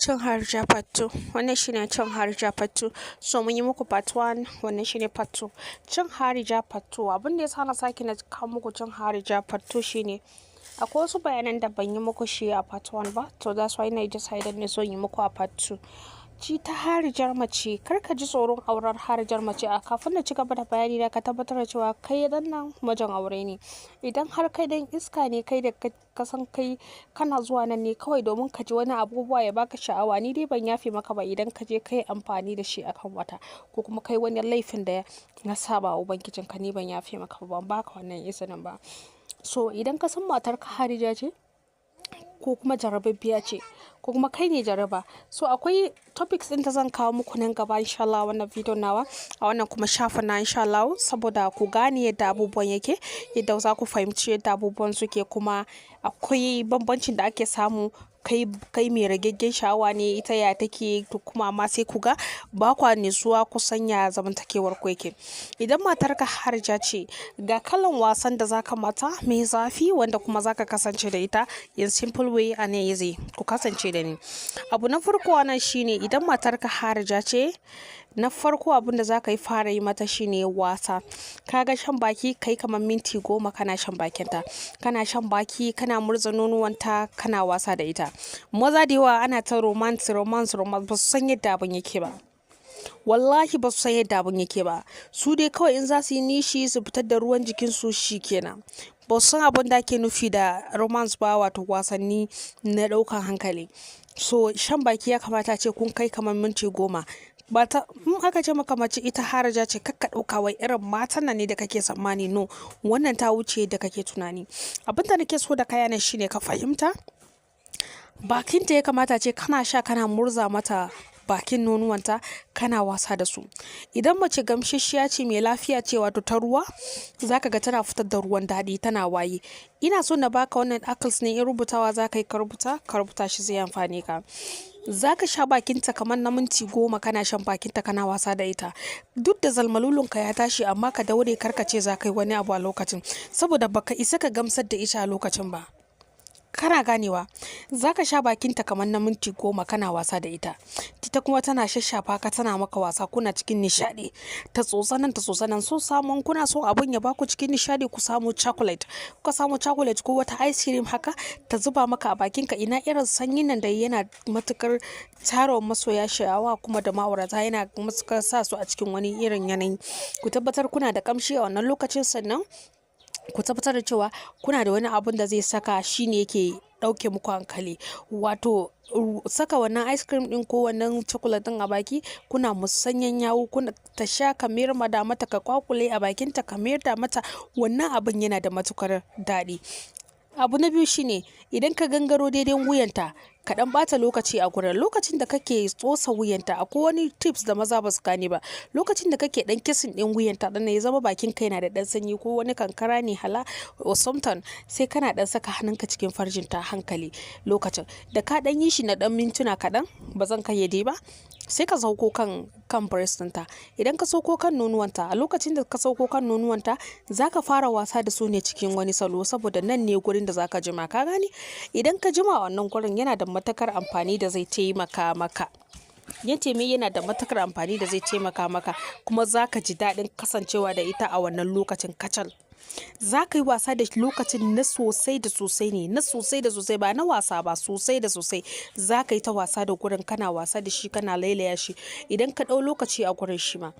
Cin Harija part 2. Wannan shine Cin Harija part 2. So mun yi muku part 1, wannan shine part 2. Cin Harija part 2. Abin da ya sa na sake na kawo muku Cin Harija part 2 shine akwai wasu bayanan da ban yi muku shi a part 1 ba. To, that's why na decided ne so yi muku a part 2. Ci ta harijar mace, kar ka ji tsoron auren harijar mace. A kafin na ci gaba da bayani da ka tabbatar da cewa kai dan nan mijin aure ne. Idan har kai dan iska ne, kai da ka san kai kana zuwa nan ne kawai domin ka ji wani abubuwa ya baka sha'awa, ni dai ban yafe maka ba idan ka je kai amfani da shi akan wata ko kuma kai wani laifin da na saba wa Ubangijinka, ni ban yafe maka ba, ban baka wannan izinin ba. So idan ka san matarka harija ce ko kuma jarababbiya ce ko kuma kai ne jaraba, so akwai topics ɗin da zan kawo muku nan gaba insha Allah, wannan video nawa a wannan kuma shafin na insha Allah, saboda ku gane yadda abubuwan yake, yadda za ku fahimci yadda abubuwan suke. Kuma akwai bambancin da ake samu, kai mai ragaggen sha'awa ne, ita ya take to kuma, amma sai ku ga ba kwa nutsuwa ku sanya zamantakewar ku yake. Idan matarka harija ce, ga kalan wasan da zaka mata mai zafi wanda kuma zaka kasance da ita in simple way and easy. Ku kasance da ni. Abu na farko anan shine, idan matarka harija ce, na farko abun da zaka yi fara yi mata shine wasa. Ka ga shan baki, kai kamar minti 10 kana shan bakinta. Kana shan baki, kana murza nonuwanta, kana wasa da ita. Maza da yawa ana ta romance, romance, romance, ba su san yadda abun yake ba. Wallahi ba su san yadda abun yake ba. Su dai kawai in za su yi nishi su fitar da ruwan jikinsu, shi kenan. Ba su san abun da ake nufi da romance ba, wato wasanni na ɗaukan hankali. So shan baki ya kamata ace kun kai kamar minti 10. Ba ta in aka ce maka mace ita harija ce, kar ka ɗauka wai irin matan nan ne da kake tsammani. No, wannan ta wuce yadda kake tunani. Abin da nake so da kai anan shine ka fahimta, bakinta ya kamata ce kana sha, kana murza mata bakin nonuwanta, kana wasa da su. Idan mace gamsasshiya ce, mai lafiya ce, wato ta ruwa, za ka ga tana fitar da ruwan daɗi, tana waye. Ina so na baka wannan akals ne, in rubutawa za ka yi ka rubuta, ka rubuta shi, zai amfane ka. Za ka sha bakinta kamar na minti 10, kana shan bakinta, kana wasa da ita. Duk da zalmalulunka ya tashi, amma ka daure, kar ka ce za ka yi wani abu a lokacin, saboda baka isa ka gamsar da ita a lokacin ba. Kana ganewa? Za ka sha bakinta kamar na minti 10, kana wasa da ita. Ita kuma tana shashafa ka, tana maka wasa, kuna cikin nishaɗi. Ta tsotsa nan, ta tsotsa nan. So samun kuna so abun ya baku cikin nishaɗi, ku samu chocolate. Kuka samu chocolate ko wata ice cream haka, ta zuba maka a bakinka. Ina irin sanyin nan da yana matuƙar tara masoya sha'awa kuma da ma'aurata, yana matuƙar sa su a cikin wani irin yanayi. Ku tabbatar kuna da ƙamshi a wannan lokacin, sannan ku tabbatar da cewa kuna da wani abun da zai saka shi ne yake ɗauke muku hankali. Wato saka wannan ice cream ɗin ko wannan chocolate ɗin a baki, kuna musanyan yawu, kuna ta sha, ka mayar da mata, ka kwakule a bakinta, ka mayar da mata, wannan abun yana da matuƙar daɗi. Abu na biyu shine, idan ka gangaro daidai wuyanta, ka ɗan ɓata lokaci a gurin. Lokacin da kake tsosa wuyanta, akwai wani tips da maza ba su gane ba. Lokacin da kake ɗan kissing ɗin wuyanta ɗin nan, ya zama bakinka yana da ɗan sanyi ko wani kankara ne hala or something, sai kana ɗan saka hannunka cikin farjinta hankali lokacin. Da ka ɗan yi shi na ɗan mintuna kaɗan, ba zan kayyade ba, sai ka sauko kan breast ɗinta. Idan ka sauko kan nonuwanta, a lokacin da ka sauko kan nonuwanta, za ka fara wasa da su ne cikin wani salo, saboda nan ne gurin da za ka jima. Ka gane? Idan ka jima a wannan gurin, yana da matuƙar amfani da zai taimaka maka. Yace me? Yana da matuƙar amfani da zai taimaka maka, kuma za ka ji daɗin kasancewa da ita a wannan lokacin kacal. Za ka yi wasa da lokacin na sosai da sosai ne, na sosai da sosai, ba na wasa ba, sosai da sosai. Za ka yi ta wasa da gurin, kana wasa da shi, kana lailaya shi. Idan ka ɗau lokaci a gurin shi ma,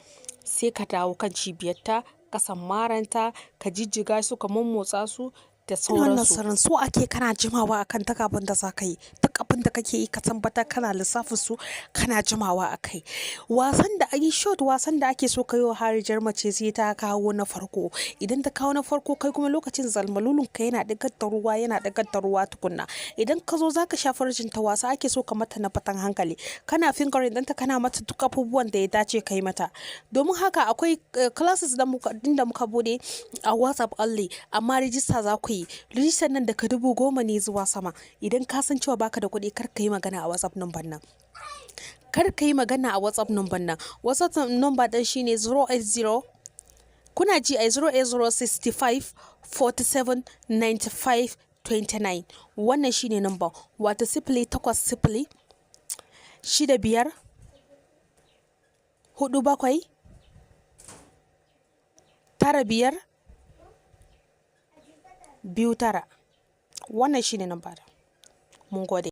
sai ka dawo kan cibiyarta, ƙasan maranta, ka jijjiga su, ka mommotsa su da Wannan sauransu. Sirrin so ake kana jimawa a kan duk abin da za ka yi. Duk abin da kake yi, ka tabbatar kana lissafin su, kana jimawa a kai. Wasan da in short, wasan da ake so ka yi wa harijar mace, sai ta kawo na farko. Idan ta kawo na farko, kai kuma lokacin zalmalulunka yana ɗigar da ruwa, yana ɗigar da ruwa tukuna. Idan ka zo za ka sha farjinta, wasa ake so ka mata na fitan hankali. Kana fingering ɗinta, kana mata duk abubuwan da ya dace ka yi mata. Domin haka akwai classes da muka, ɗin da muka buɗe a WhatsApp only, amma register za ku yi. Register nan daga 10,000 ne zuwa sama. Idan ka san cewa baka da kuɗi, kar ka yi magana a WhatsApp number nan. Kar ka yi magana a WhatsApp number nan. WhatsApp number ɗin shine 080, kuna ji ai, 080 65 47 95 29. Wannan shine number, wato 080 65 47 95 29. Wannan shine number. Mun gode.